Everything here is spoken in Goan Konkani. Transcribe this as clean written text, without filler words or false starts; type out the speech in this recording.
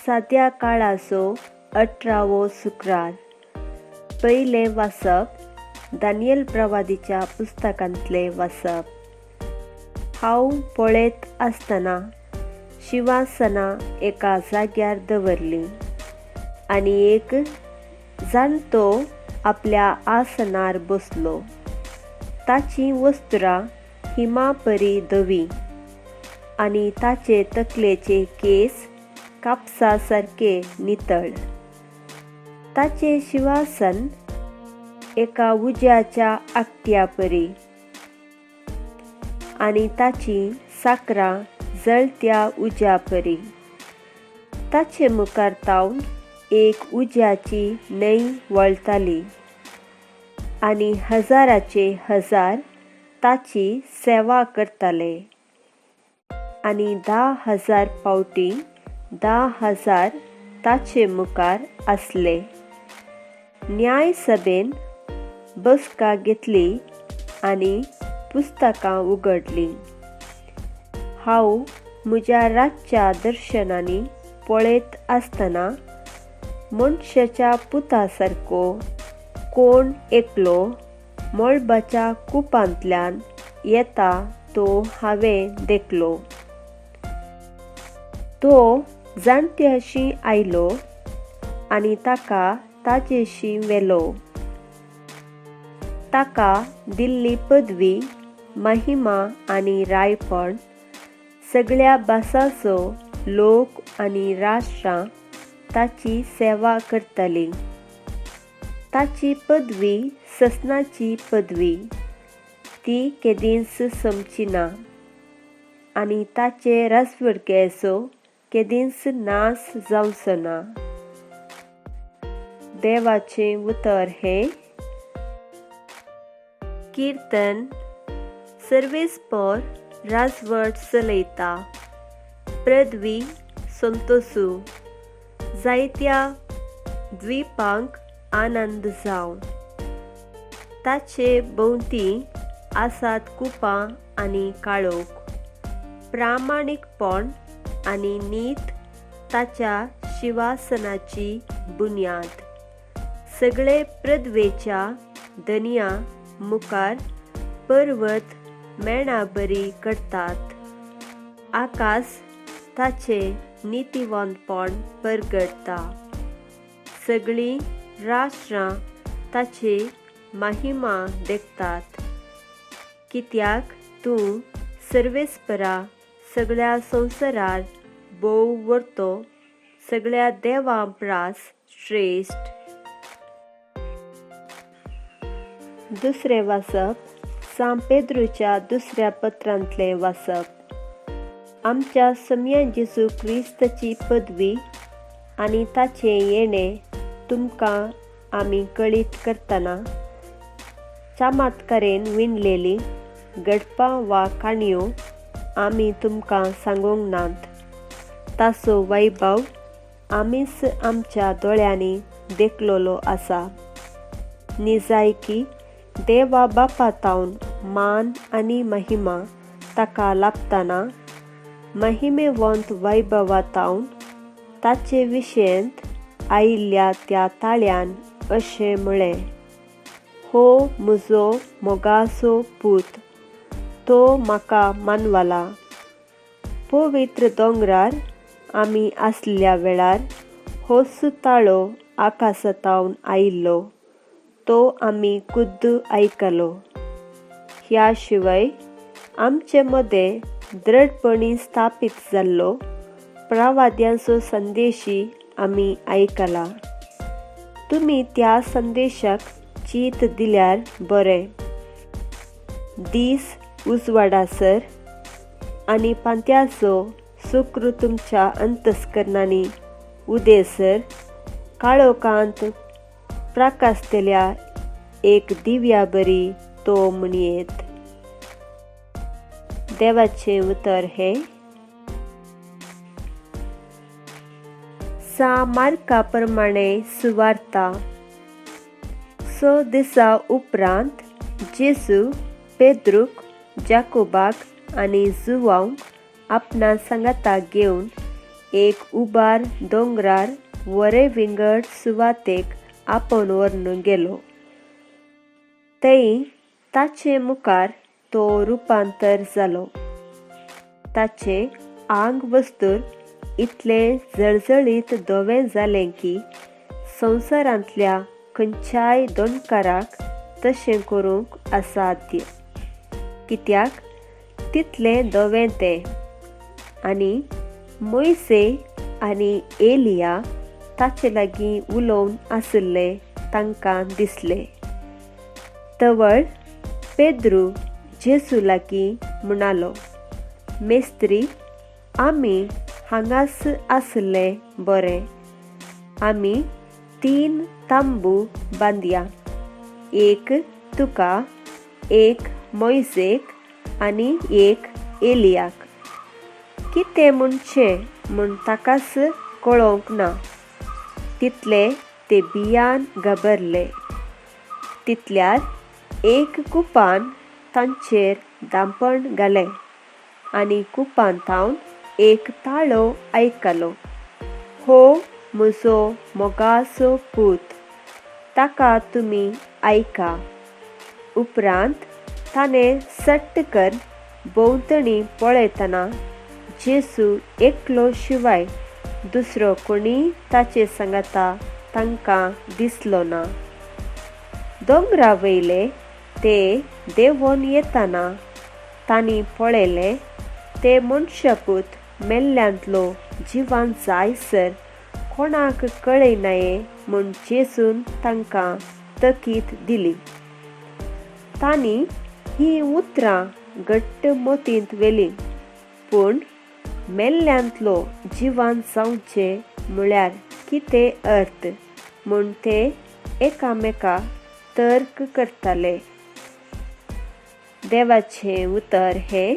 साद्या काळाचो 18वो शुक्रार. पयलें वाचप दानियल प्रवादीच्या पुस्तकांतलें वाचप. हांव पळयत आसतना शिंवासनां एका जाग्यार दवरलीं आनी एक जाणटो आपल्या आसनार बसलो. ताचीं वस्त्रां हिमा परी धवीं आनी ताचे तकलेचे केंस कापसा सारके नितळ. ताचें शिंवासन एका उज्याच्या आकट्या परी आनी ताचीं साकरां जळत्या उज्या परी. ताचे मुखार तावन एक उज्याची न्हंय वळताली आनी हजाराचे हजार ताची सेवा करताले आनी 10,000 फावटी 10,000 ताचे मुखार आसले. न्यायसभेन बसका घेतली आनी पुस्तकां उगडलीं. हांव म्हज्या रातच्या दर्शनांनी पळयत आसतना मनशाच्या पुता सारको कोण एकलो मळबाच्या कुपांतल्यान येता तो हांवें देखलो. तो जाणट्याशी आयलो आनी ताका ताजेशी व्हेलो. ताका दिल्ली पदवी, महिमा आनी रायपण सगळ्या भासांचो लोक आनी राष्ट्रां ताची सेवा करताली. ताची पदवी ससनाची पदवी, ती केदींच सोंपची ना आनी ताचे राजवडकेचो केदींच नाश जावचो ना. देवाचें उतर हें. किर्तन. सर्वेस्पर राजवट चलयता. पृथ्वी संतोसू, जायत्या द्वीपांक आनंद जावं. ताचे भोंवती आसात कुपां आनी काळोख. प्रामाणीकपण आनी नीत ताच्या शिंवासनाची बुन्याद. सगळे पृथ्वेच्या धनया मुखार पर्वत मेणाबरी करतात. आकाश ताचे नितीवंतपण परगटता. सगळीं राष्ट्रां ताची महिमा देखतात. कित्याक तूं सर्वेस्परा सगळ्या संवसारार भोव व्हरतो, सगळ्या देवां प्रास श्रेश्ठ. दुसरें वाचप सांत पेद्रूच्या दुसऱ्या पत्रांतलें वाचप. आमच्या सम्या जेजू क्रिस्ताची पदवी आनी ताचें येणें तुमकां आमी कळीत करतना चमत्कारेन विणलेलीं घडपां वा काणयो आमी तुमकां सांगूंक नात. ताचो वैभव आमीच आमच्या दोळ्यांनी देखलेलो आसा. निजायकी देवा बापा तावन मान आनी महिमा ताका लाभतना महिमेवंत वैभवा तावन ताचे विशयंत आयिल्ल्या त्या ताळ्यान अशें म्हळें, हो म्हजो मोगाचो पूत, तो म्हाका मानवला. पवित्र दोंगरार आमी आसल्या वेळार होच ताळो आकाशांतावन आयिल्लो, तो आमी खुद्द आयकलो. ह्या शिवाय आमचे मदें दृढपणी स्थापीत जाल्लो प्रवाद्यांचो संदेशी आमी आयकला. तुमी त्या संदेशाक चीत दिल्यार बरें. दीस उजवाडासर आनी पांत्याचो सुक्र तुमच्या अंतस्करणांनी उदेसर काळोखांत प्रकाशतल्या एक दिव्या बरी तो म्हणयेत. देवाचें उतर हें. सा मार्का प्रमाणे सुवार्ता. 6 दिसां उपरांत जेजू पेद्रूक, जाकोबाक आनी जुवांक आपणा सांगाता घेवन एक उबार दोंगरार वरे विंगड सुवातेक आपोवन व्हरून गेलो. थंय ताचे मुखार तो रुपांतर जालो. ताचें आंग वस्तूर इतलें जळजळीत धवें जालें की संवसारांतल्या खंयच्याय दोणकाराक तशें करूंक असाध्य. कित्याक तितलें धवें तें. आनी मोयसे आनी एलिया ताचे लागीं उलोवन आशिल्ले तांकां दिसले. तवळ पेद्रू जेजू लागीं म्हणालो, मेस्त्री, आमी हांगास आसले बरें. आमी 3 तांबू बांदया, एक तुका, एक मोयसेक आनी एक एलियाक. कितें म्हणचें म्हूण ताकाच कळोवंक ना. तितले ते भियान घाबरले. तितल्यार एक कुपान तांचेर धांपण घालें आनी कुपान थावन एक ताळो आयकलो, हो म्हजो मोगाचो पूत, ताका तुमी आयका. उपरांत ताणें सट्ट कर भोंवतणी पळयतना जेजू एकलो शिवाय दुसरो कोणी ताचे सांगाता तांकां दिसलो ना. दोंगरा वयले ते देंवोन येतना तांणी पळयलें ते मनशापूत मेल्ल्यांतलो जिवान जायसर कोणाक कळयनाये म्हूण जेजून तांकां तकीत दिली. तांणी हीं उतरां घट्ट मतींत व्हेलीं, पूण मेल्ल्यांतलो जिवान जावचें म्हळ्यार कितें अर्थ म्हूण ते एकामेका तर्क करताले. देवाचें उतर हें.